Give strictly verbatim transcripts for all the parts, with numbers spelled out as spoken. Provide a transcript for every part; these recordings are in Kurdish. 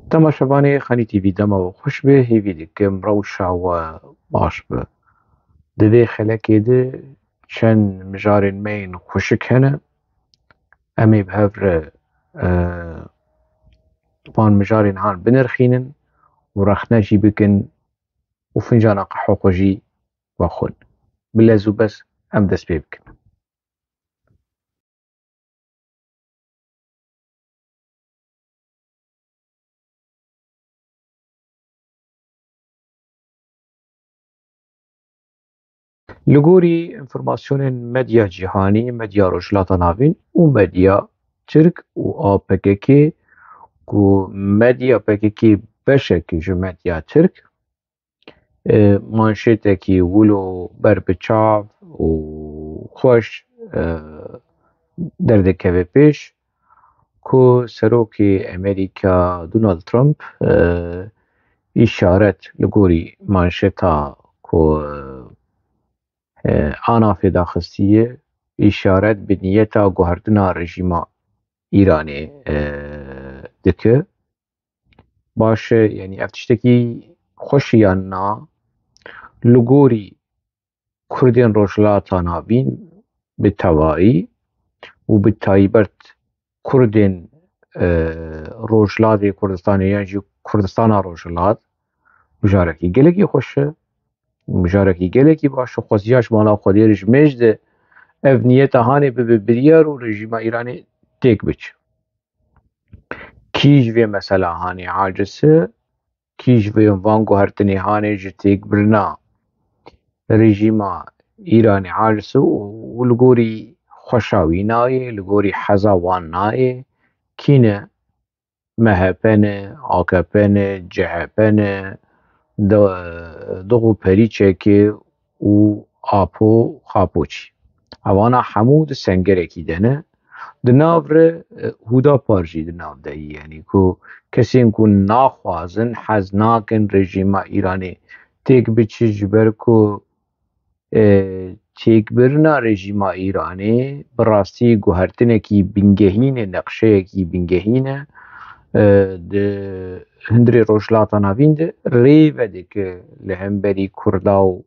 Temaşevanê Xanî T V, dema we xweş be, hêvî dikim rewşa we baş be. Di vê xelekê de çend mijarên me yên xweşik hene. Em ê bi hev re, e, van mijarên han binirxînin û rexne jî bikin û fincana qehwe xwe jî vexwin. Bi lez û bez em dest pê bikin. Li gorî înformasyonên medya cîhanî, medya Rojhilata Navîn û medya Tirk û a P K K, ku medya P K K beşekî ji medya Tirk, e, manşêtekî wilo ber bi çav û xweş, e, derdikeve pêş, ku Serokê Amerîka Donald Trump, e, îşaret li gorî manşeta ku, e, e, ANAFê daxistiye, îşaret bi niyeta guhertina rejîma Îranê, e, dike. Baş e, yanî ev tiştekî xweş e yan na? Li gorî Kurdên Rojhilata Navîn bi tevayî û bi taybet Kurdên, e, Rojhilatê Kurdistanê yan jî Kurdistana Rojhilat mijarekî gelekî xweş e, mijarekî gelekî baş e. Xweziya ji mala Xwedê re ji mêj de ev niyeta hanê bibe biryar û rejîma Îranê têk biçe. Kî ji vê mesela hanê aciz e, kî ji vê van guhertinê hanê ji têkbirina rejîma Îranê aciz e û, û li gorî xweşa wî nayê, li gorî heza wan nayê, kî ne? M H P ne, A K P ne, C H P ne, D-, Dixu Perîçekê û Apo Xapoçî. Evana hemû di sengerekî de ne. Di nav re, e, Hûdapar jî di nav de ye. Yanî ku kesên ku naxwazin, hez nakin rejîma Îranê têk biçe, ji ber ku, e, têkbirina rejîma Îranê bi rastî guhertinekî bingehîn e, neqşeyekî bingehîn e. E, di hundirê Rojhilata Navîn de rê vedike li hemberî Kurda û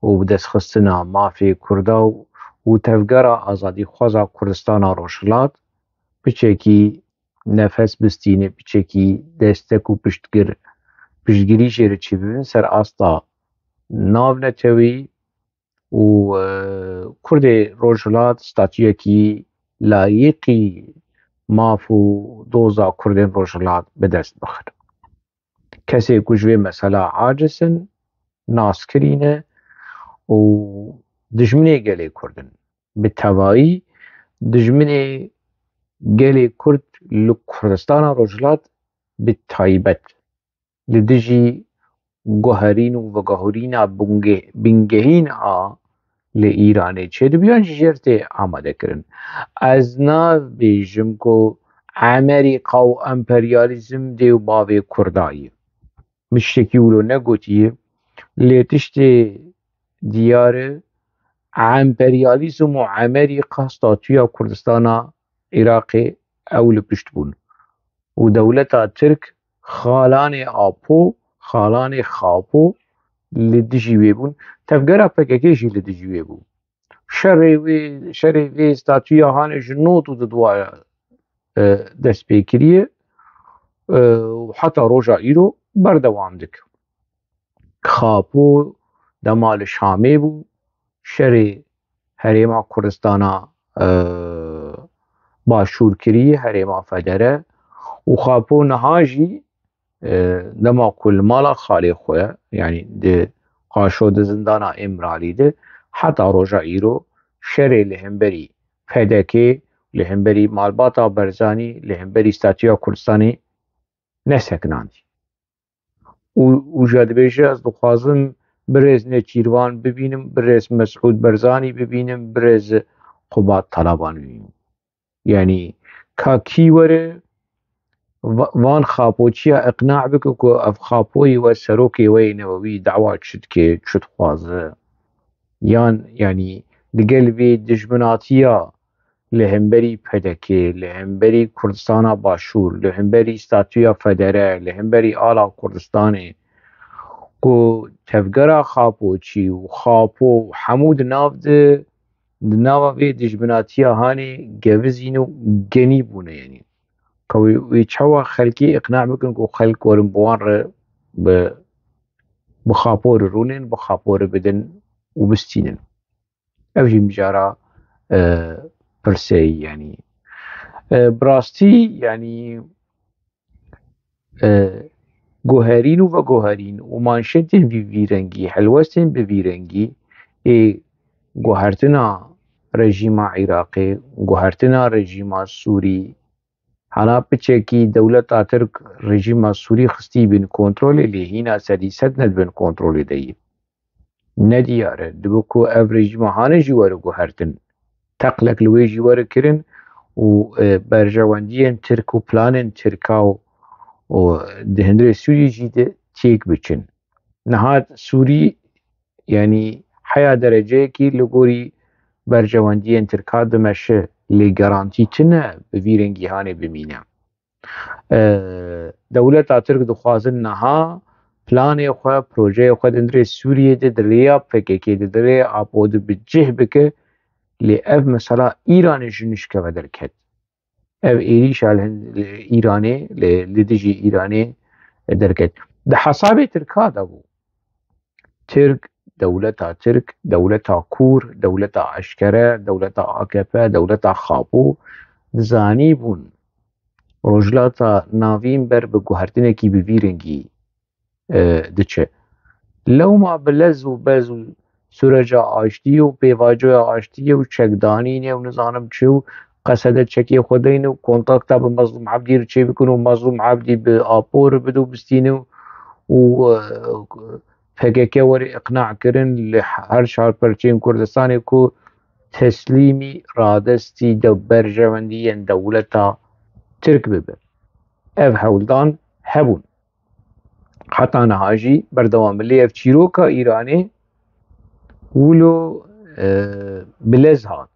û bi destxistina mafê Kurda û, û tevgera azadîxwaza Kurdistana Rojhilat piçekî nefes bistîne, piçekî destek û piştgir-, piştgirî jê re çêbibin ser asta navneteweyî û, e, Kurdê Rojhilat statuyekî layîqî maf û doza Kurdên Rojhilat bi dest bixin. Kesê ku ji vê mesela aciz in, naskirî ne û dijminê gelê Kurd in. Bi tevayî dijminê gelê Kurd li Kurdistana Rojhilat bi taybet li dijî guherîn û veguherîna bingehîn a li Îranê çêdibiyan ji jêr tê amadekirin. Ez nabêjim ku Amerîka û emperyalîzm dê û bavê Kurda ye. Min tiştekî wilo negotiye, lê tiştê diyar e, emperyalîzm û Amerîka statûya Kurdistana Iraqê ew li pişt bûn. Û dewleta Tirk xalanê Apo, xalanê Xapo li dijî wê bûn. Tevgera P K K jî li dijî wê bû. Şerê wê, şerê vê statûya hanê ji nod û du de, e, dest pê kiriye, e, û heta roja îro berdewam dike. Xapo dema li Şamê bû, şerê herêma Kurdistana, e, Başûr kirî, herêma Federe û Xapo niha jî, e, dema ku li mala xalê xwe, yanî di qaşo di zindana Îmralî de, heta roja îro şerê li hemberî P D K, li hemberî malbata Barzanî, li hemberî statûya Kurdistanê nesekinandî. Û, û jî dibêje, ez dixwazim birêz Nêçîrvan bibînim, birêz Mesûd Barzanî bibînim, birêz Qubat Talaban bibînim. Yanî ka kî were va-, van Xapoçiya iqna bike ku ev Xapoyî we serokê we yê newewî dawa çi dike, çi dixwaze. Yan, yanî, li gel vê dijminatiya li hemberî P D K, li hemberî Kurdistana Başûr, li hemberî statûya federe, li hemberî ala Kurdistanê, ku tevgera Xapoçî û Xapo û hemû di nav di, di nava vê dijminatiya hanê gevizîn û genî bûne, yanî. Ka wê, wê çawa xelkê iqna bikin ku xelk werin bi wan re bi, bi Xapo re rûnên, bi Xapo re bidin û bistînin. Ev jî mijara, e, pirseyî, yanî. E, bi rastî, yanî, e, guherîn û veguherîn û manşetên vî, vî rengî, helwestên bi vî rengî ê guhertina rejîma Iraqê, guhertina rejîma Sûrî, hana piçekî dewleta Tirk rejîma Sûrî xistî bin kontrolê, lê hîna sedî sed ne dibin kontrolê de yî. Ne diyar e. Dibe ku ev rejîma hane jî were guhertin. Teqlek li wê jî were kirin û, e, berjewendiyên Tirk û planên Tirka û, û di hundirê Sûriyê jî de têk biçin. Niha Sûrî, yanî, heya dereceyekî li gorî berjewendiyên Tirka dimeşe, lê garantî tune bi vî rengî hanê bimîne. E, dewleta Tirk dixwazin niha planê xwe, projeyê xwe di hundirê Sûriyê de, di rêya P K K de, di rêya Apo de bi cih bike, lê ev mesela Îranê ji nişkeve derket. Ev êrîşa li hin-, li Îranê, li, li dijî Îranê derket. Di hesabê Tirka de bû. Tirk, dewleta Tirk, dewleta kûr, dewleta eşkere, dewleta A K P, dewleta Xapo, dizanîbûn Rojhilata Navîn ber bi guhertinekî bi vî rengî, e, diçe. Lewma bi lez û bez û sûreca aştiyê û pêvajoya aştiyê û çekdanînê û nizanim çi û qesede çekê xwe deyne û kontakta bi Mezlûm Ebdî re çêbikin û Mezlûm Ebdî bi Apo re bide û bistîne û, û, e, P K K were iqna kirin li her çar perçeyên Kurdistanê ku teslîmî radestî de berjewendiyên dewleta Tirk bibe. Ev hewldan hebûn. Heta niha jî berdewam e. Lê ev çîroka Îranê wilo, e, bi lez hat.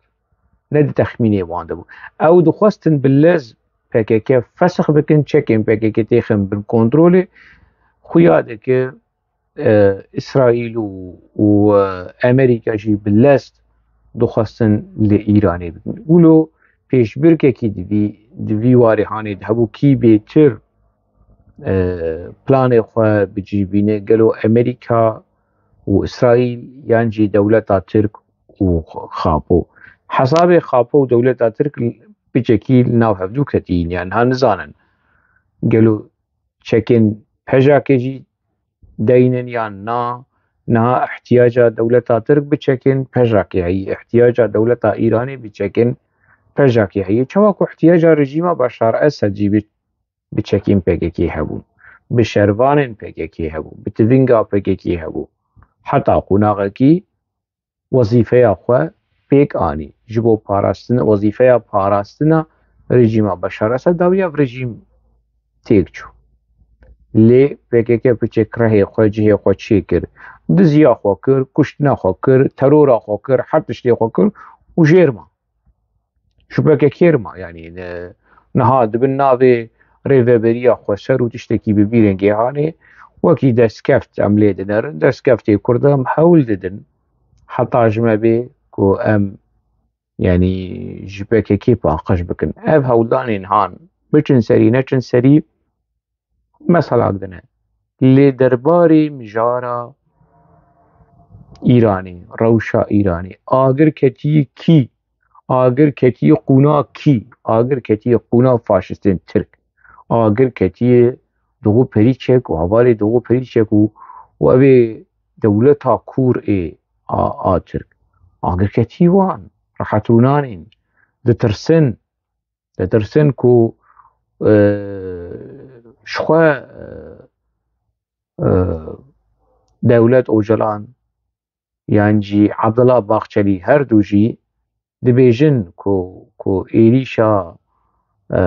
Ne di texmînê wan de bû. Ew dixwestin bi lez P K K fesix bikin, çekên P K K têxin bin kontrolê. Xuya dike, e, Îsraîl û, û, e, Amerîka jî bi lez dixwestin li Îranê bikin. Wilo pêşbirkekî di vî, di vî warê hanê de hebû, kî bêtir, e, planê xwe bi cî bîne, gelo Amerîka û Îsraîl yan jî dewleta Tirk û Xapo? Hesabê Xapo û dewleta Tirk piçekî li nav hevdû ketîn, yan niha nizanin. Gelo çekên pejake jî deynin yan na? Niha ihtiyaca dewleta Tirk bi çekên pejake heye, ihtiyaca dewleta Îranê bi çekên pejake heye. Çawa ku ihtiyaca rejîma Beşar Esed jî bi, bi çekên P K K hebû, bi şervanên P K K hebû, bi tivinga P K K hebû. Heta qonaxekî wezîfeya xwe pêk anî. Ji bo parastina, wezîfeya parastina rejîma Beşar Esed dawiya ev rejîm têk çû. Lê P K K piçek rehê xwe, cihê xwe çêkir. Diziya xwe kir, kuştina xwe kir, terora xwe kir, her tiştê xwe kir û jêr ma. Ji P K K re ma, yanî, e, niha dibin navê rêveberiya xweser û tiştekî bi vî rengê hanê, wekî destkeft em lê dinerin, destkeftê Kurd em hewl didin. Heta ji me bê ku em, yanî, ji P K K paqij bikin. Ev hewldanên han, biçin serî, neçin serî, mesela dine. Lê derbarê mijara Îranê, rewşa Îranê, agir ketiye kî? Agir ketiye qûna kî? Agir ketiye qûna faşistên Tirk. Agir ketiye Doğu Perîçek û hevalê Doğu Perîçek û, û ev ê dewleta kûr ê a, a Tirk. Agir ketiye wan. Rehet rûnanên. Ditirsin. Ditirsin ku, e, ji xwe, e, e, Dewlet Ocalan yan jî Abdullah Baxçelî her du jî dibêjin ku, ku êrîşa, e,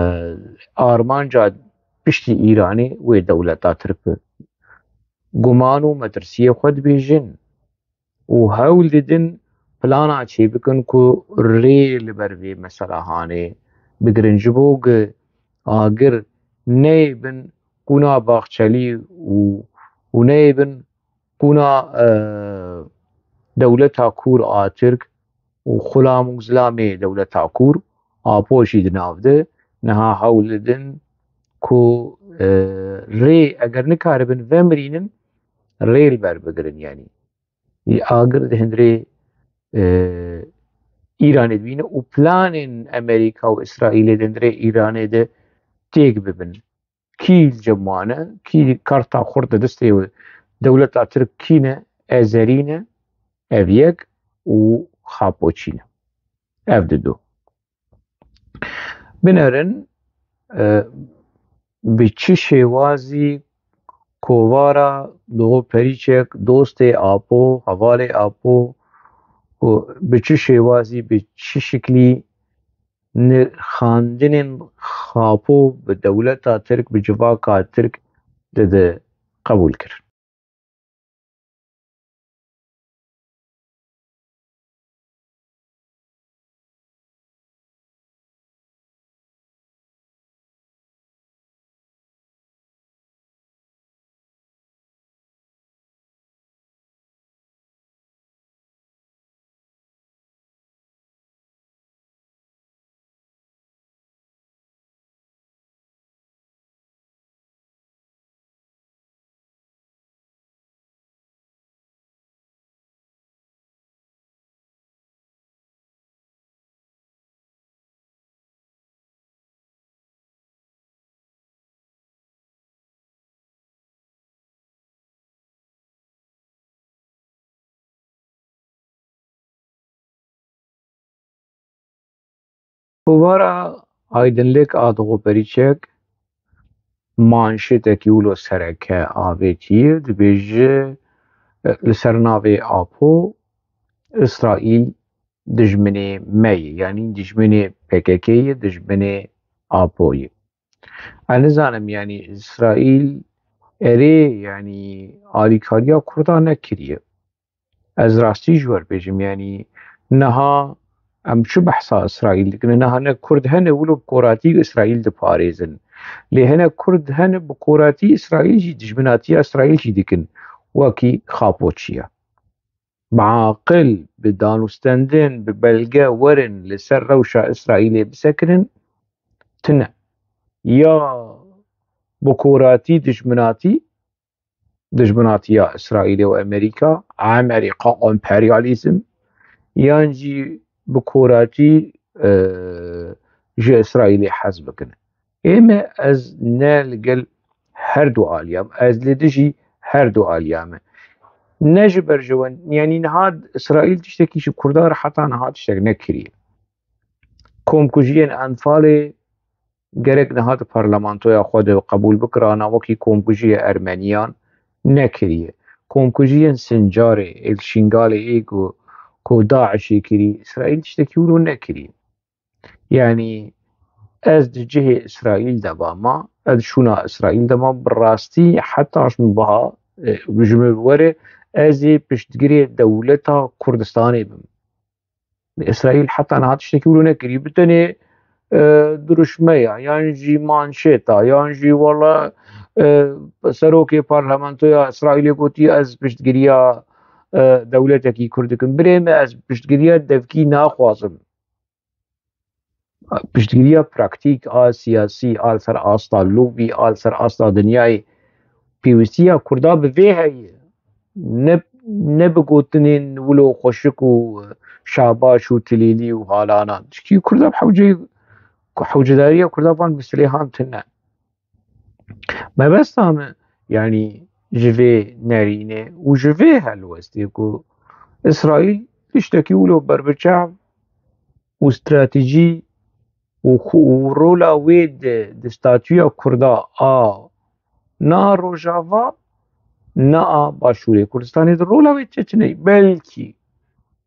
armanca piştî Îranê wê dewleta Tirk be. Guman û metirsiyê xwe dibêjin û hewl didin plana çêbikin ku rê li ber vê mesela hanê bigirin. Ji bo ku agir neyê bin qûna Baxçelî û, û neyê bin qûna, e, dewleta kûr a Tirk û xulam û zilamê dewleta kûr, Apo jî di nav de, niha hewl didin ku, e, rê eger nikaribin vemirînin, rê li ber bigirin, yanî. Agir di hundirê, e, Îranê dibîne û planên Amerîka û Îsraîlê di hundirê Îranê de têk bibin. Kî li cem wan e, kî karta xurt di destê dewleta Tirk kî ne, Ezerî ne, ev yek, û Xapoçî ne. Ev didu. Binerin, e, bi çi şêwazî kovara Doğu Perîçek, dostê Apo, hevalê Apo, û bi çi şêwazî, bi çi şiklî nirxandinên Xapo bi dewleta Tirk, bi civaka Tirk dide qebûl kir. Kovara Aydınlık a Doğu Perîçek manşetekî wilo sereke avêtî, dibêje, e, li ser navê Apo, Îsraîl dijminê me ye, yanî dijminê P K K ye, dijminê Apo ye. Ez nizanim, yanî Îsraîl erê, yanî alîkariya Kurda nekiriye. Ez rastî ji we bêjim, yanî niha em çi behsa Îsraîl dikin? Niha ne Kurd hene wilo bi koratî Îsraîl diparêzin. Lê hene Kurd hene bi koratî Îsraîl jî, dijminatiya Îsraîl jî dikin. Wekî Xapoçiya. Bi aqil, bi danûstendin, bi belge werin li ser rewşa Îsraîlê bisekirin, tune. Ya bi koratî dijminatî, dijminatiya Îsraîlê û Amerîka, Amerîka, emperyalîzm, yan jî bi koratî, e, ji Îsraîlê hez bikin. Ê me, ez ne li gel her du aliya me, ez li dijî her du aliya me. Ne ji ber ji wan, yanî niha Îsraîl tiştekî ji Kurdan re heta niha tiştek nekiriye. Komkujiyên Enfalê gerek niha di parlamentoya xwe de qebûl bikirana wekî komkujiyê Ermeniyan nekiriye. Komkujiyên Sincarê, ê li Şingalê ê ku, ku DAIŞê kirî, Îsraîl tiştekî wilo nekiriye. Yanî ez di cihê Îsraîl de bama, ez şûna Îsraîl de ma, bi rastî heta ji min biha, e, ji min were, ez ê piştgirê dewleta Kurdistanê bim. Îsraîl heta niha tiştekî wilo nekirî. Bi tenê, e, diruşmeya, yan jî manşeta, yan jî wala, e, serokê parlamentoya Îsraîlê gotî, ez piştgiriya, e, dewletekî Kurd dikim. Birê me, ez piştgiriya devkî naxwazim. Piştgiriya praktîk a siyasî, a li ser asta lobî, a li ser asta dinyayê, pêwistiya Kurda bi vê heye. Ne, ne bi gotinên wilo xweşik û şabaş û tilîlî û halanan. Çikî Kurda bi hewce, hewcedariya Kurda van bi silêhan tune. Mebesta me, yanî ji vê nerînê û ji vê helwestê ku Îsraîl tiştekî wilo berbiçav û stratejî û xu-, û rola wê di, di statûya Kurda a na Rojava, na a Başûrê Kurdistanê de rola wê çi tune ye. Belkî,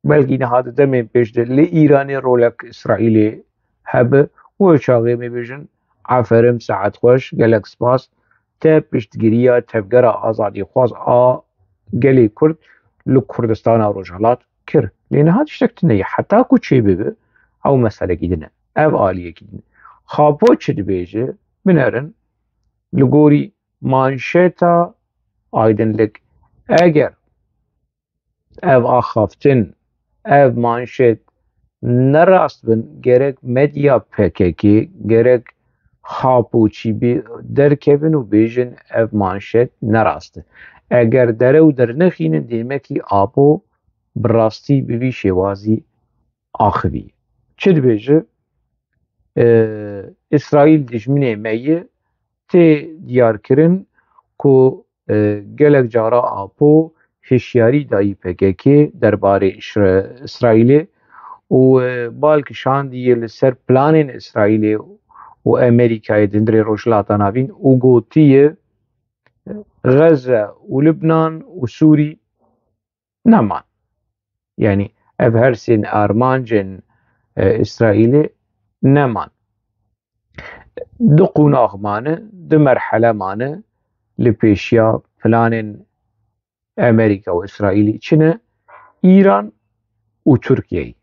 belkî niha di demên pêş de li Îranê rolek Îsraîlê hebe, wê çaxê me bêjin, aferin, saet xweş, gelek spas, te piştgiriya tevgera azadîxwaz a gelê Kurd li Kurdistana Rojhilat kir. Lê niha tiştek tune ye. Heta ku çê bibe, ew meselekî din e. Ev aliyekî din e. Xapo çi dibêje? Binerin, li gorî manşeta Aydinlik, eger ev axaftin, ev manşet ne rast bin, gerek medya P K K, gerek Xapo çî bê derkevin û bêjin ev manşet ne rast e. Eger dere û dernexînin, dêmekî Apo bi rastî bi vî şêwazî axivî. Çi dibêje? E, Îsraîl dijminê me ye, tê diyarkirin ku, e, gelek cara Apo hişyarî dayî P K K derbarê Îsra-, Îsraîlê û, e, bal kişandiye li ser planên Îsraîlê û Amerîkayê di hundirê Rojhilata Navîn û gotiye, Xezze û Libnan û Sûrî neman. Yanî ev her sên armancên, e, Îsraîlê neman. Du qonax mane, du merhele mane li pêşiya planên Amerîka û Îsraîlî çi ne? Îran û Tirkiyeyê.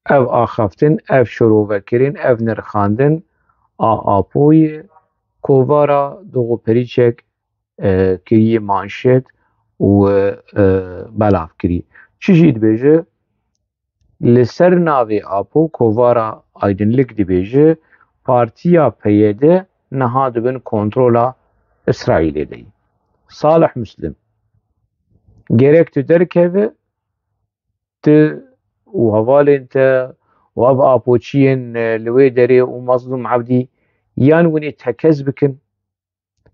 Ev axaftin, ev şirovekirin, ev nirxandin a Apoyê kovara Doğu Perinçek, e, kiriye manşet û, e, belav kiriye. Çi jî dibêje? Li ser navê Apo kovara Aydinlik dibêje, partiya P Y D niha di bin kontrola Îsraîlê de ye. Salih Muslim, gerek tu derkeve, tu û hevalên te û ev apoçiyên, e, li wê derê û Mazlûm Evdî yan winê tekez bikin,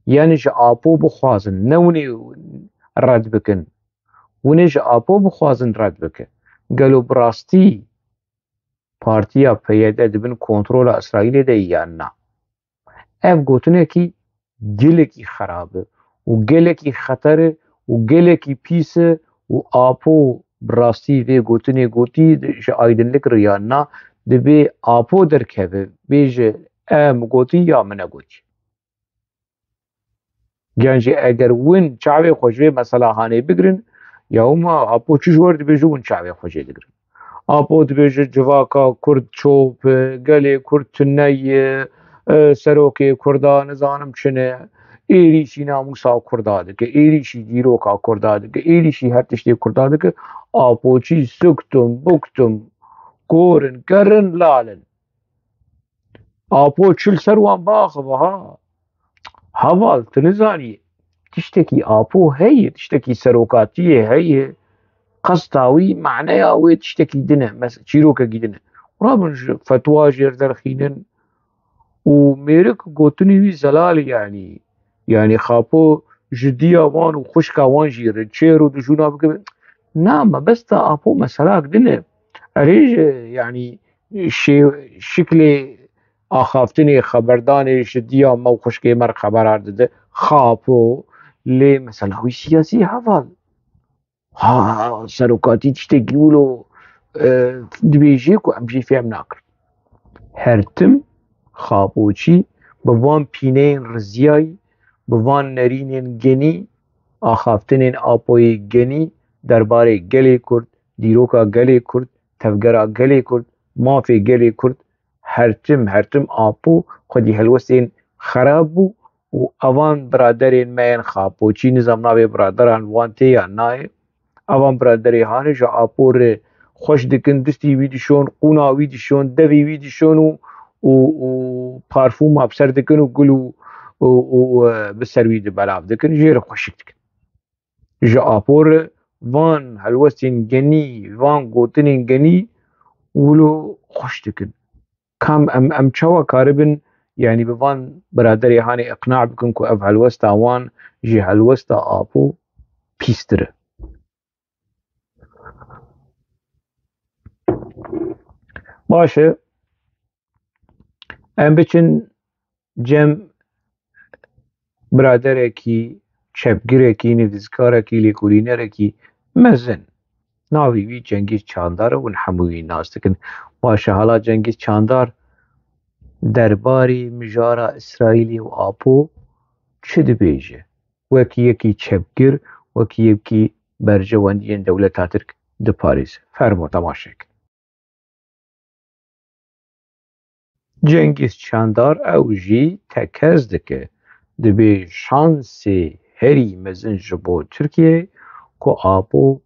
yan ji Apo bixwazin, ne winê red bikin. Winê ji Apo bixwazin red bikin. Gelo bi rastî partiya P Y D di bin kontrola Îsraîlê de ye yan na? Ev gotinekî gelekî xerab e û gelekî xeter e û gelekî pîs e û Apo bi rastî vê gotinê gotî, ji Aydinlik re yan na, dibê Apo derkeve, bêje, em gotî ya min negotî. Yan jî eger win çavê xwe ji vê mesela hanê bigirin, ya hûma Apo çi ji wer dibêje, win çavê xwe jê digirin. Apo dibêje civaka Kurd çop e, gelê Kurd tune ye, e, serokê Kurda nizanim çi ne, êrîşî namûsa Kurda dike, êrîşî dîroka Kurda dike, êrîşî her tiştê Kurda dike. Apoçî suktum buktum, kor in, ker in, lal in. Apo çi li ser wan biaxive ha? Heval, tu nizanî. Tiştekî Apo heye, tiştekî serokatiyê heye. Qesta wî, maneya wê tiştekî din e, mes-, çîrokekî din e. Rabin ji fetwa jêr derxînin û mêrik gotinî wî zelal e, yanî. Yanî Xapo ji diya wan û xwişka wan jî re çêr û dijûna bike. Na, mebesta Apo meselak din e. Erê ji, yanî, şê-, şiklê axaftinê, xeberdanê ji diya me û xwişkê me re xeberar dide. Xapo, lê mesela wî siyasî heval. Ha, serokatî tiştekî wilo, e, dibêjê ku em jî fêm nakin. Her tim Xapoçî bi van pîneyên riziyayî, bi van nerînên genî, axaftinên Apoyê genî derbarê gelê Kurd, dîroka gelê Kurd, tevgera gelê Kurd, mafê gelê Kurd, her tim, her tim Apo xwedî helwestên xerab bû û evan biraderên me yên Xapoçî, nizam navê biraderan wan tê yan nayê. Evan biraderê hanê ji Apo re xweş dikin, distî wî dişon, qûna wî dişon, devî wî dişon û, û, û parfûma bi ser dikin û gul û, û, û, e, bi ser wî di belav dikin, jê re xweşik dikin. Ji Apo re van helwestên genî, van gotinên genî wilo xweş dikin. Kam em, em çawa karibin, yanî bi van biraderê hanê iqna bikin ku ev helwesta wan ji helwesta Apo pîstir e? Baş e, em biçin cem biraderekî, çepgirekî, nivîskarekî, lêkolînerekî mezin. Navê wî Cengîz Çandar e, hûn hemû wî nas dikin. Baş e, hala Cengîz Çandar derbarê mijara Îsraîlê û Apo çi dibêje? Wekî yekî çepgir, wekî yekî berjewendiyên dewleta Tirk diparêze. Fermo temaşe kin. Cengîz Çandar ew jî tekez dike. Dibê şansê herî mezin ji bo Tirkiye ku Apo,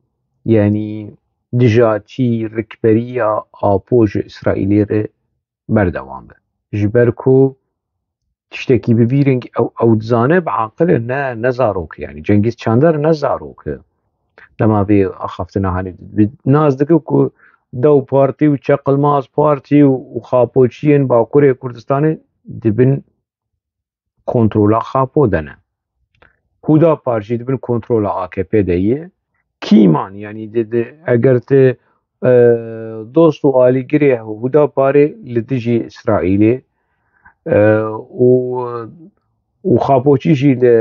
yanî dijatî, rikberiya Apo ji Îsraîlê re berdewam be. Ji ber ku tiştekî bi vî rengî ew, ew dizane bi aqil e, ne, ne zarok e. Yanî Cengîz Çandar ne zarok e. Dema vê axaftina hanê dibî nas dike ku dew partî û çeqilmaz partî û, û xapoçiyên Bakurê Kurdistanê di bin kontrola xapo de ne. Hudapar jî di bin kontrola A K P de ye. Kîman, yanî di, di, eger tu, e, dost û alîgirê Hudaparê li dijî Îsraîlê, e, û, û xapoçî jî li,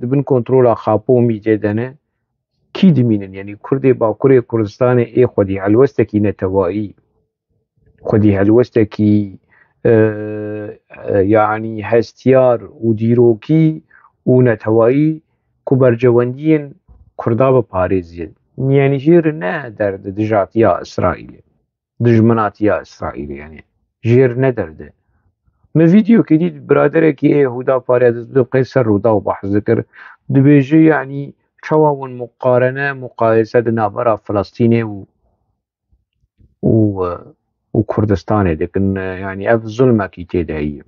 di bin kontrola xapo mîdê de ne, kî dimînin? Yanî Kurdê Bakurê Kurdistanê ê xwedî helwestekî netewayî, xwedî helwestekî, e, e, yanî hestiyar û dîrokî û netewayî ku berjewendiyên Kurda biparêzin. Yanî jê re ne derd e dijatiya Îsraîlê, dijminatiya Îsraîlê, yanî jê re ne derd e. Min vîdeokê dît, biraderekî ê Hudaparê dest bi qey ser Rûdaw behs dikir. Dibêje, yanî çawa hûn muqarene, muqayese di navbera Filistînê û û, û Kurdistanê dikin, yanî ev zulmekî tê de heye.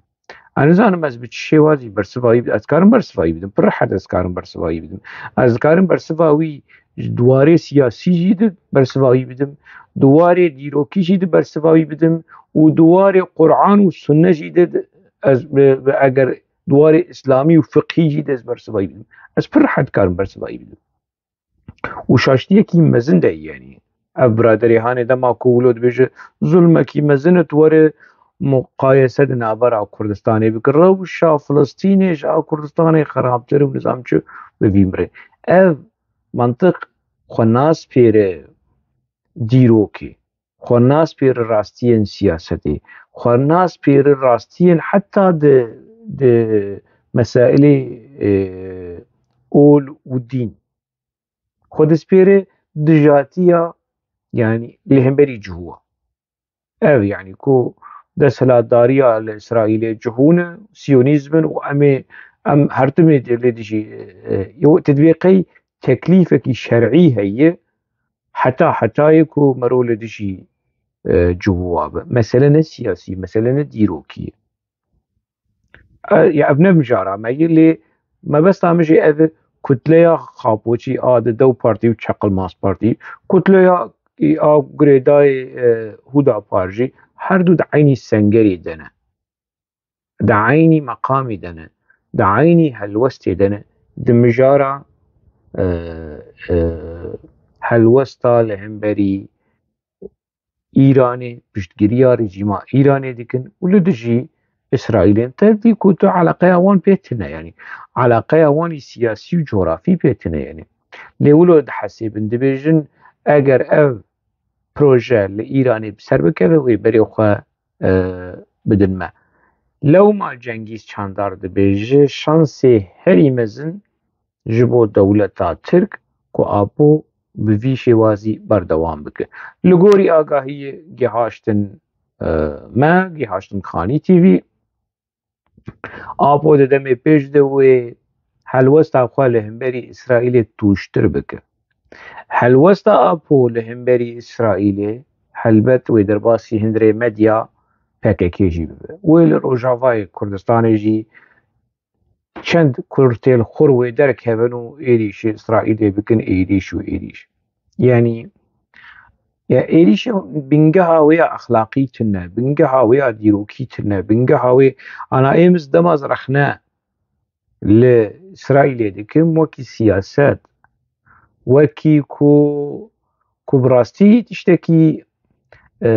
Ez nizanim ez bi çi şêwazî bersivayî bidim. Ez dikarim bersivayî bidim. Pir rehet ez dikarim bersivayî bidim. Ez dikarim bersiva wî di warê siyasî jî di bersivayî bidim. Di warê dîrokî jî di bersivayî bidim. Û di warê Quran û Sunne jî di, di, ez bi, bi, eger di warê îslamî û fiqhî jî di ez bersivayî bidim. Ez pir rehet dikarim bersivayî bidim. Û şaştiyekî mezin de ye, yanî ev biraderê hanê dema ku wilo dibêje zulmekî mezin e, tu were muqayese di navbera Kurdistanê bike. Rewşa Filistînê ji a Kurdistanê xerabtir û nizam çi bi vî mirê. Ev mantiq xwe nas pêre dîrokê, xwe nas pêre rastiyên siyasetê, xwe nas pêre rastiyên heta di, di mesailê, e, ol û dîn. Xwe dispêre dijatiya, yanî li hemberî cihû. Ev, yanî ku desthilatdariya li Îsraîlê cihû ne, siyonîzm in û em ê, em her timê dê lê dijî, e, e, yew, tu divê qey teklîfekî şer'î heye, heta hetayê ku mero li dijî, e, cihû abe. Mesele ne siyasî, mesele ne dîrokî ye. E, ya ev ne mijara me ye, lê mebesta min jî ev e, kutleya xapoçî a di dew partî û çeqilmaz partî, kutleya a girêdayê, e, Hudapar jî, her du di eynî sengerê de ne. Di eynî meqamî de ne. Di eynî helwestê de ne. Di mijara, e, e, helwesta li hemberî Îranê, piştgiriya rejîma Îranê dikin û li dijî Îsraîlê ne. Tevdî ku tu eleqeya wan pê tune, yanî eleqeya wan î siyasî û cografî pê tune, yanî. Lê wilo dihesibin, dibêjin, eger ev proje li Îranê bi ser bikeve, wê berê xwe, e, bidin me. Lewma Cengîz Çandar dibêje, şansê herî mezin ji bo dewleta Tirk ku Apo bi vî şêwazî berdewam bike. Li gorî agahiyê gihaştin, e, me, gihaştin Xanî T V, Apo di demê pêş de wê helwesta xwe li hemberî Îsraîlê tûjtir bike. Helwesta Apo li hemberî Îsraîlê, helbet wê derbasî hundirê medya P K K jî bibe. Wê li Rojavayê Kurdistanê jî çend kurtêl xur wê derkevin û êrîşê Îsraîlê bikin êrîş û êrîş. Yanî, ya êrîşê bingeha wê ya exlaqî tune, bingeha wê ya dîrokî tune, bingeha wê, ana êmiz dema ez rexne li Îsraîlê dikim wekî siyaset, wekî ku, ku bi rastî tiştekî, e,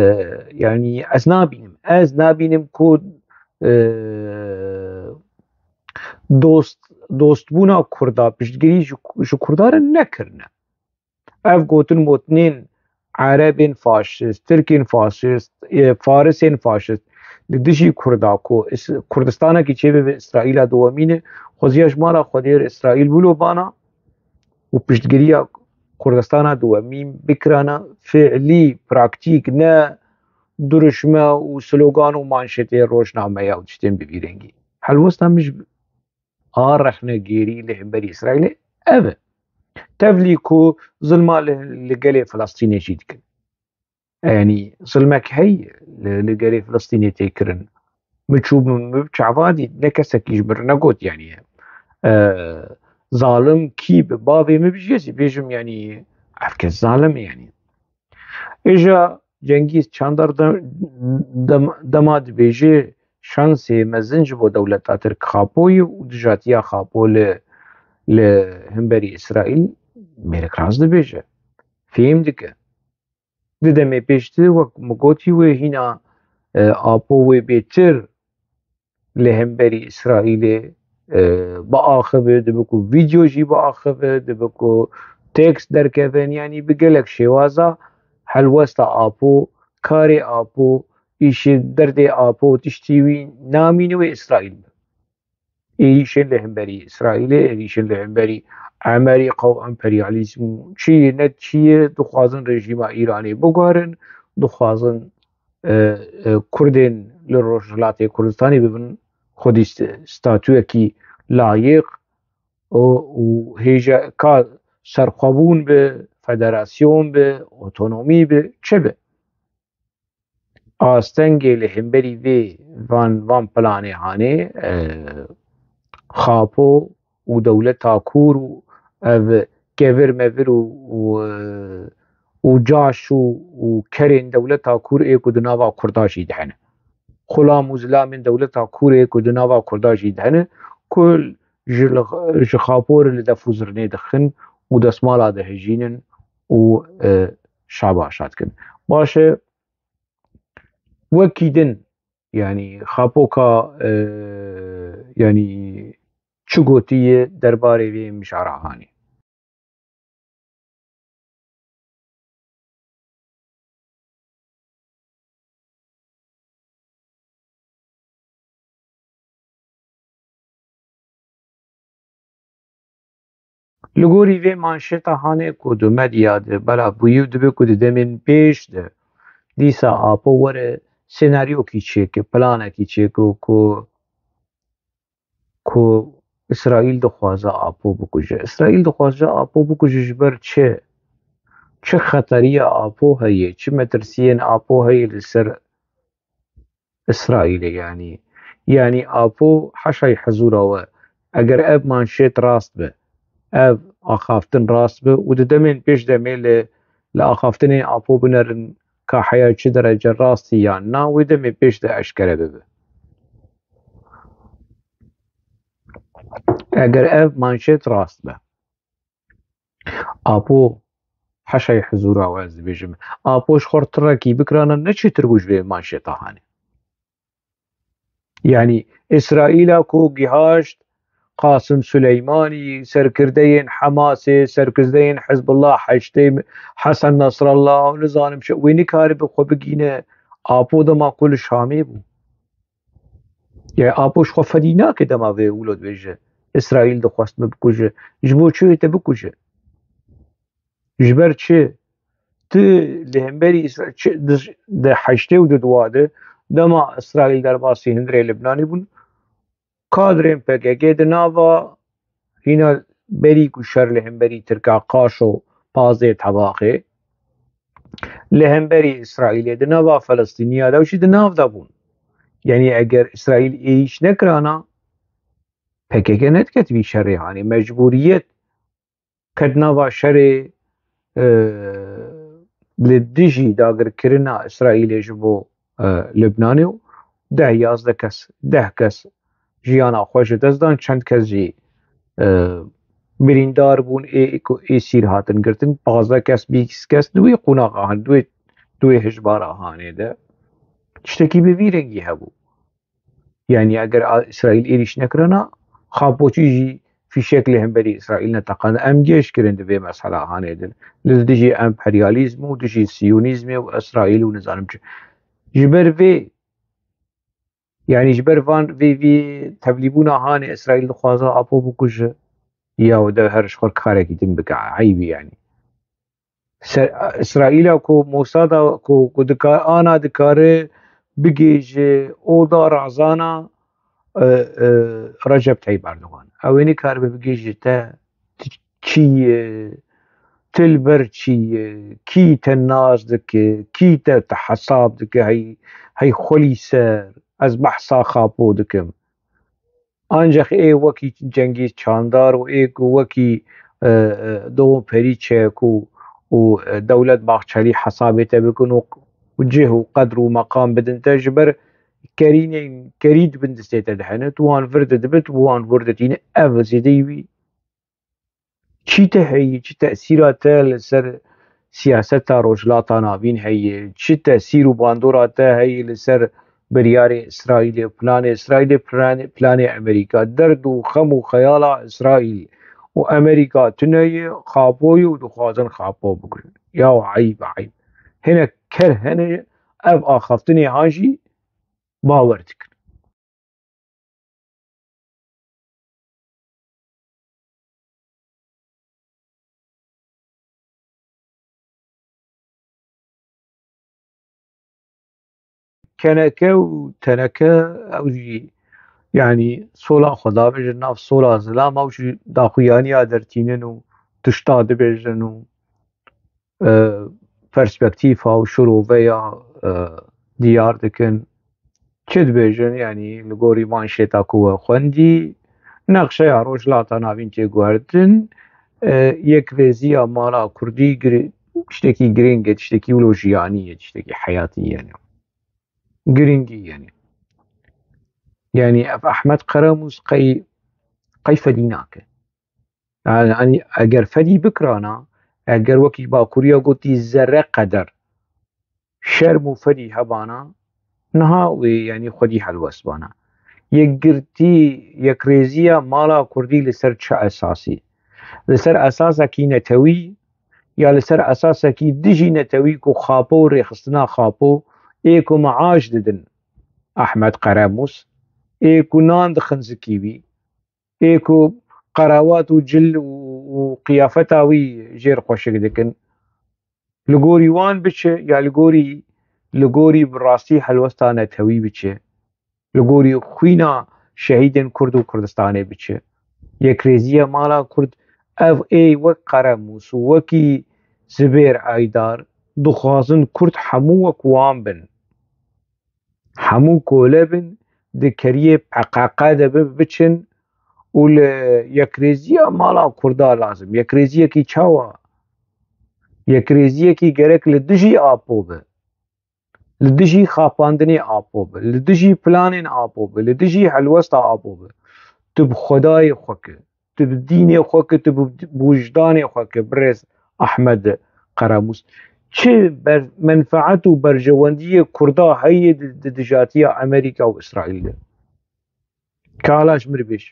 yanî ez nabînim. Ez nabînim ku, e, dost, dostbûna Kurda, piştgirî ji, ji Kurda re nekirine. Ev gotin motinên Erebên faşist, Tirkên faşist, e, Farisên faşist li dijî Kurda ku Is-, Kurdistanekî çêbibe Îsraîla dowemîn e, xweziya ji mala Xwedê re Îsraîl bilobana û piştgiriya Kurdistana duwemîn bikirana fiilî, praktîk, ne duruşme û slogan û manşetê rojnameya û tiştên bi vî rengî. Helwesta min ji a rexnegêrî li hemberî Îsraîlê ev e. Tevlî ku zilma li, li gelê Filistînê jî dikin. Yanî zilmek heye li, li gelê Filistînê tê kirin. Min çûbû min bi çava dît, ne kesekî ji min re negot, yanî, e, zalim kî bi bavê min bijî, ez ê bêjim, yanî ev kes zalim e, yanî. Îja Cengîz Çandar de-, dem-, dema dibêje şansê mezin ji bo dewleta Tirk Xapo ye û dijatiya Xapo li, li hemberî Îsraîl mêrik rast dibêje. Fêm dike. Di demê pêştir, wek min gotî, wê hîna, e, Apo wê bêtir li hemberî Îsraîlê, e, biaxive, dibe ku vîdeo jî biaxive, dibe ku tekst derkevin, yanî bi gelek şêwaza helwesta Apo, karê Apo, îşê derdê Apo, tiştî wî namîne wê Îsraîl be. Êrîşên li hemberî Îsraîlê, êrîşên li hemberî emerîka û emperyalîzm û çi yê ne çi yê, dixwazin rejîma Îranê biguherin, dixwazin, e, e, Kurdên li Rojhilatê Kurdistanê bibin xwedî st-, statuyekî layiq û, û hêja ka serxwebûn bi, federasyon bi, otonomî bi, çi bi. Astengê li hemberî vê van, van planê hanê, e, Xapo û dewleta Kûr û ev kevir mevir û, û, e, û caş û, û kerên dewleta Kûr ê ku di nava Kurda jî de hene. Xulam û zilamên dewleta Kûr ê ku di nava Kurda jî de hene, kul ji li, ji Xapo re li def û zirnê dixin û desmala dihejînin û, e, şabaşa dikin. Baş e, wekî din, yanî Xapoka, e, yanî çi gotiye derbarê vê mijara hanê? Li gorî vê manşeta hanê ku di medya de belav bûyî û dibe ku di demên pêş de dîsa Apo were senaryokî çêke, planekî çêke ku, ku Îsraîl dixwaze Apo bikuje. Îsraîl dixwaze Apo bikuje ji ber çi? Çi xeteriya Apo heye? Çi metirsiyên Apo heye li ser Îsraîlê, yanî, yanî Apo heşayî hizûra we, eger ev manşêt rast be, ev axaftin rast be û di demên pêş demê li, li axaftinên Apo binerin ka heya çi derece rastî yan na, wê demê pêş de eşkere bibe. Eger ev manşêt rast be. Apo, heşayî hizûra we ez dibêjim. Apo ji xwe re tirekî bikirana ne çêtir bû ji vê manşeta hanê. Yanî Îsraîla ku gihaşt Qasim Suleymanî, serkirdeyên Hemasê, serkirdeyên Hizbullah, Heştê, Hesen Nasrallah û nizanim çi, wê nikaribe xwe bigîne Apo dema ku li Şamê bû. Yani Apo ji xwe fedî nake dema vê wilo dibêje, Îsraîl dixwest min bikuje. Ji bo çi wê te bikuje? Ji ber çi? Tu li hemberî Îsra-, çi, di, di heştê û di dua de, dema Îsraîl derbasî hundirê Libnanê bûn, kadrên P K K di nava hîna berî ku şer li hemberî Tirka qaşo pazdeh Tebaxê, li hemberî Îsraîlê di nava Felistîniya de û jî di nav de bûn. Yanî eger Îsraîl êrîş nekirana, P K K nediketibî şerê hanê. Mecbûriyet ket nava şerê, e, li dijî dagirkirina Îsraîlê ji bo, e, Libnanê û deh yazdeh kes, deh kes jiyana xwe ji dest dan, çend kes jî, e, birîndar bûn, ê, ê, êsîr hatin girtin, pazdeh kes, bîst kes di wê qonaxa han, di wê, di wê hişbara hanê de. Tiştekî bi vî rengî hebû. Yani eger a-, Îsraîl êrîş nekirana, Xapotî jî fîşek li hemberî Îsraîl neteqand. Em geş kirin di vê mesela hanê de. Li dijî emperyalîzm û dijî siyonîzmê û Îsraîl û nizanim çi. Ji ber vê, yani ji ber van vê, vê tevlîbûna hanê Îsraîl dixwaze Apo bikuje. Ya de her ji xwe karekî din bike. Eybî yani. Ser, Îsraîla ku Mosada ku, ku dikar, ana dikare bigêje oda razana, e, e, Recep Tayyip Erdogan. Ew ê nikaribe bigêje te, tu çi ye, tu li ber çi ye, kî te nas dike, kî te, te hesab dike, hey, hey xwelî ser, ez behsa xapo dikim. Ancaq ê wekî Cengîz Çandar û ê ku wekî, e, e, Doğu Perinçek û, û, e, Dewlet Bahçelî hesabê te bikin û, û cih û qedr û meqam bidin te, ji ber kerînên kerî di bin distê te de hene, tu wan vir de dibit, tu wan vir ditîne, ev zêdeyî wî. Çi te heye, çi tesîra te li ser siyaseta Rojhilata Navîn heye, çi tesîr û bandora te heye li ser biryarê Îsraîlê, planê Îsraîlê, planê, planê Amerîka, derd û xem û xeyala Îsraîl û Amerîka tune ye, xapo ye û dixwazin xapo bikirin. Ya eyb, eyb. Hinek ker hene ev axaftinê han jî bawer dikin. Keneke û teneke, ew jî, yanî, sola xwe dabêjin nav sola zilam, ew jî daxuyaniya dertînin û tişta dibêjin û e, perspektîfa û şiroveya, e, diyar dikin. Çi dibêjin, yanî li gorî van şêta ku we xwendî, nexşeya Rojhilata Navîn tê guhertin, e, yekrêziya mala Kurdî giri-, tiştekî girîng e, tiştekî wilo jiyanî ye, tiştekî heyatî ye. Girîngî ye. Yanî ev Ahmet Qeramûs qey, qey fedî nake. Yanî eger fedî bikirana, eger wekî Bakuriya gotî zerre qeder şerm û fedî hebana, niha wê, yanî, xwedî helwest bana. Yekgirtî, yekrêziya mala Kurdî li ser çi esasî? Li ser esasekî netewî ya li ser esasekî dijî netewî ku Xapo û rêxistina Xapo ê ku meaş didin Ahmet Qeramûs, ê ku nan dixin zikî wî, ê ku qerawat û cil û, û qiyafeta wî jêr xweşik dikin, li gorî wan biçe ya li gorî, li gorî bi rastî helwesta netewî biçe, li gorî xwîna şehîdên Kurd û Kurdistanê biçe. Yekrêziya mala Kurd ev ê wek Qeramûs û wekî Zibêr Aydar dixwazin Kurd hemû wek wan bin. Hemû kole bin, di keriyê P K K de bi-, biçin û li yekrêziya mala Kurda lazim. Yekrêziyekî çawa? Yekrêziyekî gerek li dijî Apo be. Li dijî xapandinê Apo be. Li dijî planên Apo be. Li dijî helwesta Apo be. Tu bi Xwedayê xwe ke. Tu bi dînê xwe ke, tu bi, bi wijdanê xwe ke, birêz Ahmed Qeramûs. Çi ber-, menfaet û berjewendiyê Kurda heye di, di dijatiya Amerîka û Îsraîl de? Kala ji min re bêj.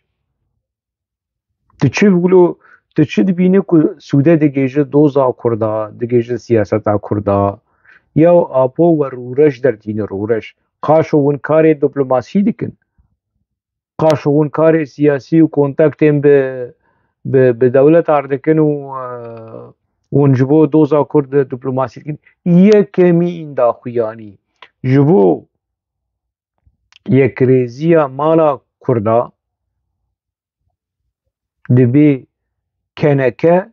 Tu çi wilo, tu çi dibînî ku sûde digêje doza Kurda, digêje siyaseta Kurda? Ya Apo we rûreş dertîne rûreş. Qaşo hûn karê diplomasî dikin. Qaşo hûn karê siyasî û kontaktên bi, bi, bi dewletar dikin û, e, hûn ji bo doza Kurd diplomasî dikin. Yekemîn daxuyanî ji bo yekrêziya mala Kurda dibe keneke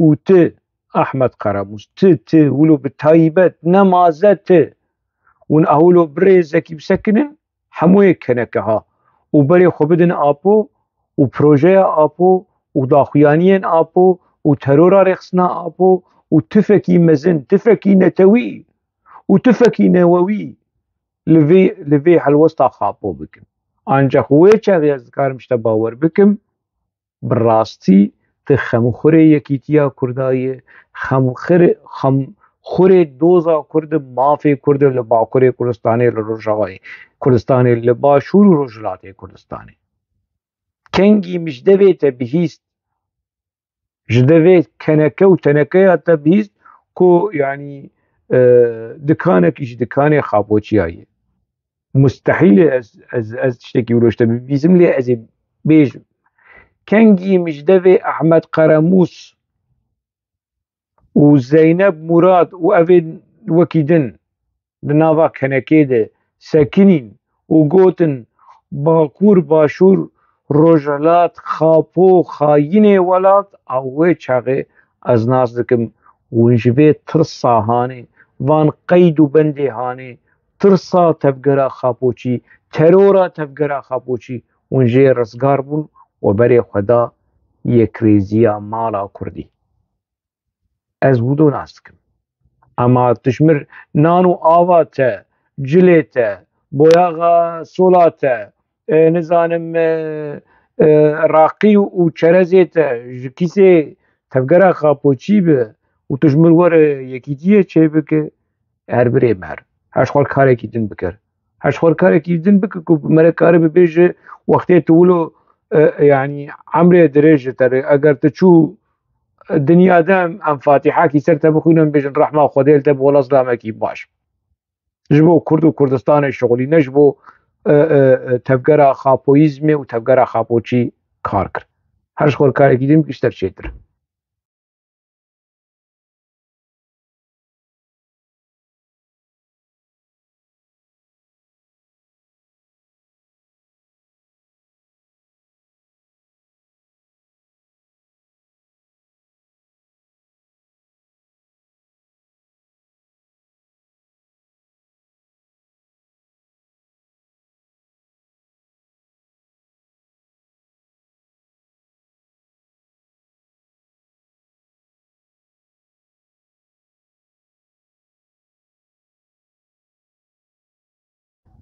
û tu Ahmed Qeramûs, tu, tu, wilo bi taybet, nemaze tu. Hûn a wilo birêzekî bisekinin, hemûyê keneke ha. Û berê xwe bidin Apo û projeya Apo û daxuyaniyên Apo û terora rêxistina Apo û tifekî mezin, tifekî netewî û tifekî newewî li vê, li vê helwesta Xapo bikin. Ancaq wê çaxê ez dikarim ji te bawer bikim, bi rastî tu xemxurê yekîtiya Kurda yî, xemxurê, xemxurê doza Kurd, mafê Kurd li Bakurê Kurdistanê, li Rojavayê Kurdistanê, li Başûr û Rojhilatê Kurdistanê. Kengî min ji devê te bihîst, ji devê keneke û tenekeya te bihîst ku, yanî, e, dikanekî ji dikanê Xapoçiya ye. Mustehîl e ez, ez, ez tiştekî wilo ji te bibîzim, lê ez ê bêjim. Kengî min ji devê Ahmed Qeramûs û Zeyneb Murad û evên wekî din di nava kenekê de sekinîn û gotin, Bakur, Başûr, Rojhilat, Xapo, xayînê welat, a wê çaxê ez nas dikim, hûn ji vê tirsa hanê, van qeyd û bendê hanê, tirsa tevgera Xapoçî, terora tevgera Xapoçî, hûn jê rizgar bûn û berê xwe da yekrêziya mala Kurdî. Ez wilo nas dikim. Ema tu ji mir nan û ava te, cilê te, boyaxa sola te, e, nizanim, e, e, raqî û çerezê te ji kîsê tevgera Xapoçî bi û tu ji mir were yekîtiyê çêbike, her birê mer. Her ji xwe karekî din bikir. Her ji xwe karekî din bike ku mere kare bibêje wextê tu wilo, e, yanî emrê dirêj ji te re. Eger tu çû dinya de em, em Fatîhekî ser te bixwînin, bêjin rehma Xwedê li te bi wela zilamekî baş. Ji bo Kurd û Kurdistanê şixulî, ne ji bo, e, e, e, tevgera Xapoyîzmê û tevgera Xapoçî kar kir. Her ji xwe karekî din bikî ji te çêtir.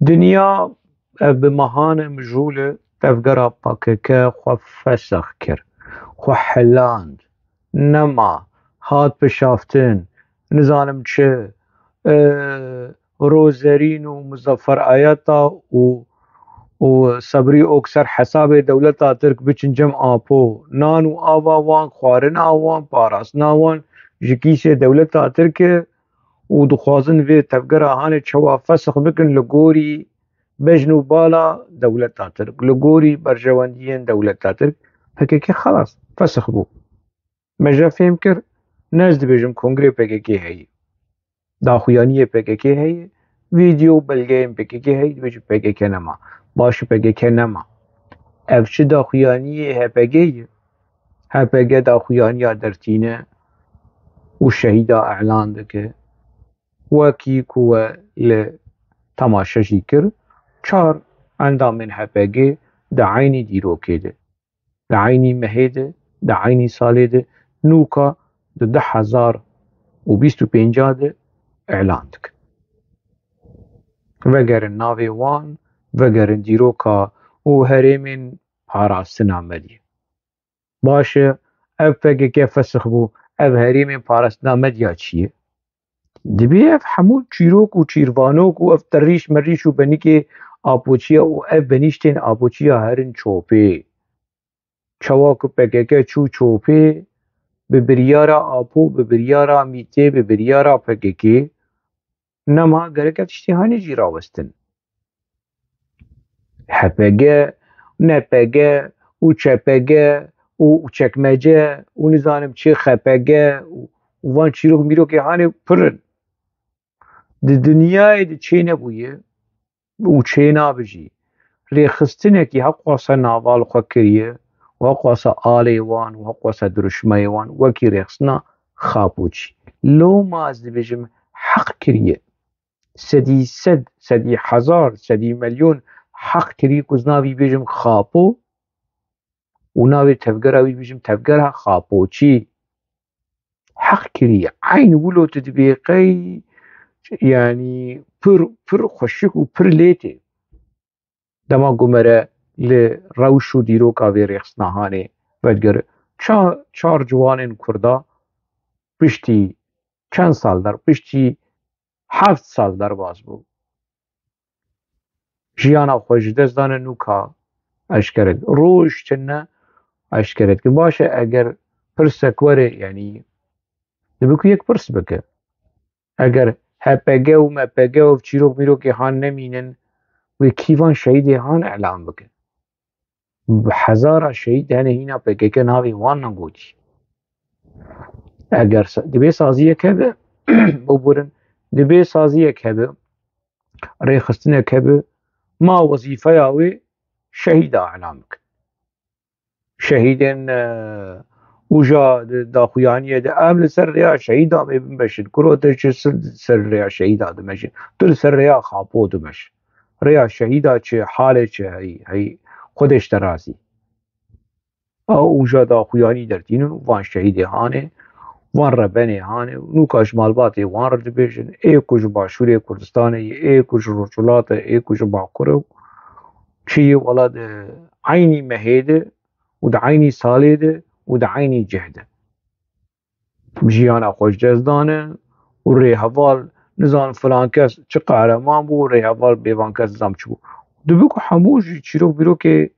Dinya, e, bi mehane mijûl e, tevgera P K K xwe fesix kir, xwe hiland, nema, hat pişaftin, nizanim çi, e, Rozerîn û Muzaffer Ayata û, û Sebrî Ok ser hesabê dewleta Tirk biçin cem Apo. Nan û ava wan, xwarina wan, parastina wan ji kîsê dewleta Tirk e û dixwazin vê tevgera hanê çawa fesix bikin li gorî bejn û bala dewleta Tirk, li gorî berjewendiyên dewleta Tirk. P K K xelas fesix bû. Me jî fêm kir, ne ez dibêjim kongrê P K K heye. Daxuyaniyê P K K heye, vîdeo û belgeyên P K K heye, dibêjin P K K nema. Baş e, P K K nema. Ev çi daxuyaniyê H P G ye? H P G daxuyaniya dertîne û şehîda elan dike. Wekî ku we li temaşe jî kir, çar endamên H P G di eynî dîrokê de, di eynî mehê de, di eynî salê de, nûka di du hezar û bîst û pênc de elan dikin. Vegerin navê wan, vegerin dîroka û herêmên parastina Medyê. Baş e, ev P K K fesix bû, ev herêmên parastina Medya çi ye? Dibê ev hemû çîrok û çîrvanok û ev terîş merîş û benikê Apoçiya û ev benîştên Apoçiya herin çopê. Çawa ku P K K çû çopê, bi biryara Apo, bi biryara Mîtê, bi biryara P K K, nema gerek ev tiştê hanê jî rawestin. H P G, N P G û Ç P G û çekmece û nizanim çi X P G û, û van çîrok mîrokê hanê pir in. Di dinyayê de çê nebûye û çê nabe jî. Rêxistinekî heqwasa nava li xwe kiriye û heqwasa alê wan û heqwasa dirûşmeyê wan wekî rêxistina Xapoçî. Loma ez dibêjim heq kiriye. Sedî sed, sedî hezar, sedî milyon heq kirî ku ez navî bêjim Xapo û navê tevgera wî bêjim tevgera Xapoçî. Heq kirî. Eyn wilo tu dibê qey, yanî pir, pir xweşik û pir lê tê. Dema ku mere li rewş û dîroka vê rêxistina hanê vedigere, ça-, çar ciwanên Kurda piştî çend sal der, piştî heft sal derbas bû. Jiyana xwe ji dest dane, nûka eşkere dikin. Roj tune eşkere dikin. Baş e, eger pirsek were, yanî dibe ku yek pirs bike. Eger H P G û M P G û çîrok mîrokê han nemînin, wê kîvan şehîdê han elan bike. Bi hezara şehîd hene hîna P K K navê wan negotî. Eger sa-, dibê saziyek hebe, biborin, dibê saziyek hebe, rêxistinek hebe, ma wezîfeya wê şehîda îlan bikin. Şehîdên, e, uja di daxuyaniyê de, em li ser rêya şehîda mê bimeşin. Kuro te çi ser, ser rêya şehîda dimeşin? Tu li ser rêya Xapo dimeş. Rêya şehîda çi, halê çi heyî, heyî, Xwedê ji te razî. Ew uja daxuyanî dertînin û van şehîdê hanê, van rebenê hanê û nûka ji malbatê wan re dibêjin, ê ku ji Başûrê Kurdistanê ye, ê ku ji Rojhilat e, ê ku ji Bakur e û çi ye, wela di eynî mehê de û di eynî salê de û di eynî cih de jiyana xwe ji dest dane û rêheval, nizanim filan kes çi qehreman bû, rêheval bê van kes nizanim çi bû. Dibe ku hemû jî çîrok bîrokê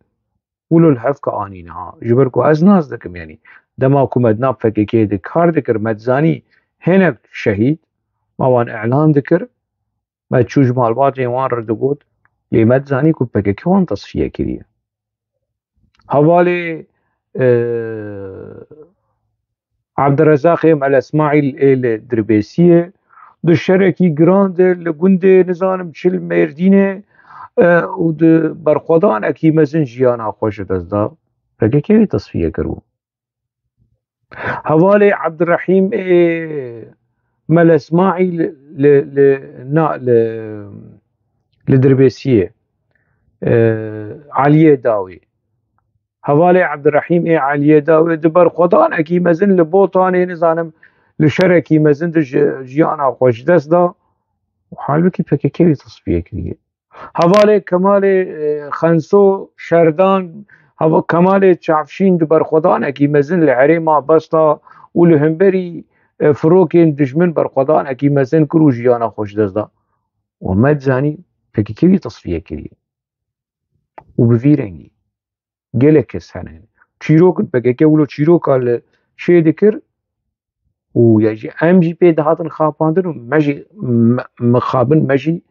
wilo li hevka anîne ha. Ji ber ku ez nas dikim, yanî dema ku me di nav P K K de kar dikir, me dizanî hinek şehîd, me wan îlan dikir, me çû ji malbatên wan re digot, lê me dizanî ku P K K wan tesfiye kiriye. Hevalê, e, Abdurezaqê Mele Smaîl ê li Dirbêsiyê, di şerekî giran de li gundê, nizanim çi, li Mêrdînê, e, û di berxwedanekî mezin jiyana xwe ji dest da. P K K wî tesfiye kiribû. Hevalê Abdurehîm ê Mele Smaîl li, li, na, li, li Dirbêsiyê, e, Aliyê Dawê. Hevalê Abdurehîm ê Eliyê Dawê di berxwedanekî mezin li Botanê, nizanim, li şerekî mezin de ji jiyana xwe ji dest da û halbikî P K K wî tesfiye kiriye. Hevalê Kemalê, e, Xenso Şerdan, heva-, Kemalê Çavşîn di berxwedanekî mezin li herêma Besta û li hemberî, e, firokên dijmin berxwedanekî mezin kir û jiyana xwe ji dest da. Û me dizanî P K K wî tesfiye kiriye. Û bi vî rengî gelek kes hene. Çîrok in, P K K wilo çîroka li çê dikir û ya jî em jî pê dihatin xapandin û me jî, me, mixabin me jî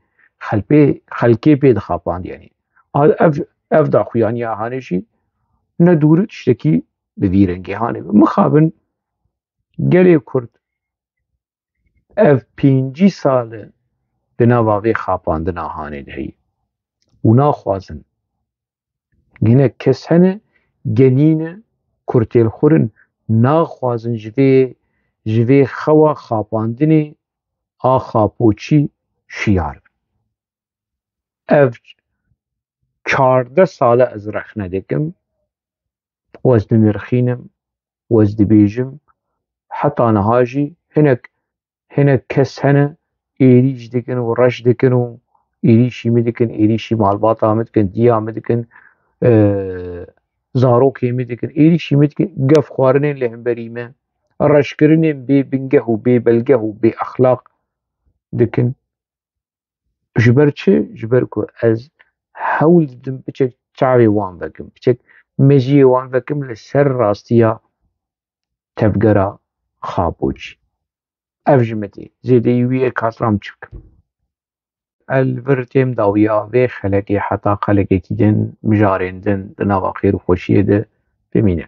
xelpê, xelkê pê dixapand, yanî. A, ev, ev daxuyaniya hanê jî ne dûr tiştekî bi vî rengê hanê. Mixabin gelê Kurd ev pêncî sal e di nava vê xapandina hanê de heye û naxwazin. Hinek kes hene, genî ne, kurtêlxwir in, naxwazin ji vê, ji vê xewa xapandinê a Xapoçî şiyar bin. Ev çardeh sal e ez rexne dikim, ez dinirxînim, ez dibêjim, heta niha jî hinek, hinek kes hene êrîş dikin û reş dikin û êrîşî min dikin, êrîşî malbata min dikin, diya min dikin, e, zarokê min dikin, êrîşî min dikin, gef xwarinên li hemberî me, reşkirinên bê bingeh û bê belgeh û bê exlaq dikin. Ji ber çi? Ji ber ku ez hewl didim piçek çavê wan vekim, piçek mejiyê wan vekim li ser rastiya tevgera Xapoçî. Ev ji min tê. Zêdeyî wî yê kaziram çi bikim? Ez li vir têm dawiya vê xelekê heta xelekekî din, mijarên din di nava xêr û xweşiyê de bimîne.